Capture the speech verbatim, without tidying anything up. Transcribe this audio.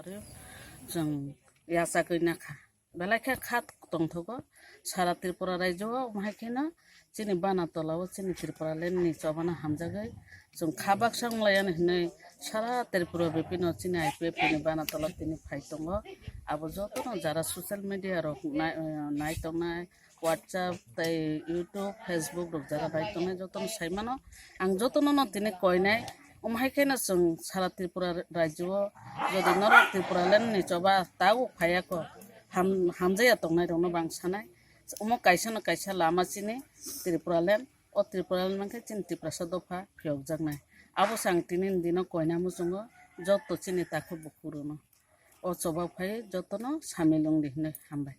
Chwng yachagwi nakha. Belai khe kha tongthogo. Sara Tripura rajyo o omo hai kheno chini bana tola o chini Tripura land ni choba no hamjagwi chwng kha baksa wng lai ya hinwi sara Tripura bephi no chini I P F T ni bana tola tini phai tongo. Abo joto no jara social media rok nai, nai tongnai, WhatsApp tei YouTube, Facebook rok jara bai tongnai joto no sai mano. Ang joto no no tini koinai. Omo hai kheno chwng sara Tripura rajyo o jodi norok Tripura land ni choba tabuk phaiya kho, ham-, hamjaya tongnai rok no bang sanai. Omo kaisa no kaisa lama chini Tripura land, o Tripura land mankhe chini Tiprasa dopha phiyokjaknai. Abo se ang tini ni dino koina muchungo joto chini takhuk bukhuk rok no. O choba phai joto no samil wng di hinwi hambai.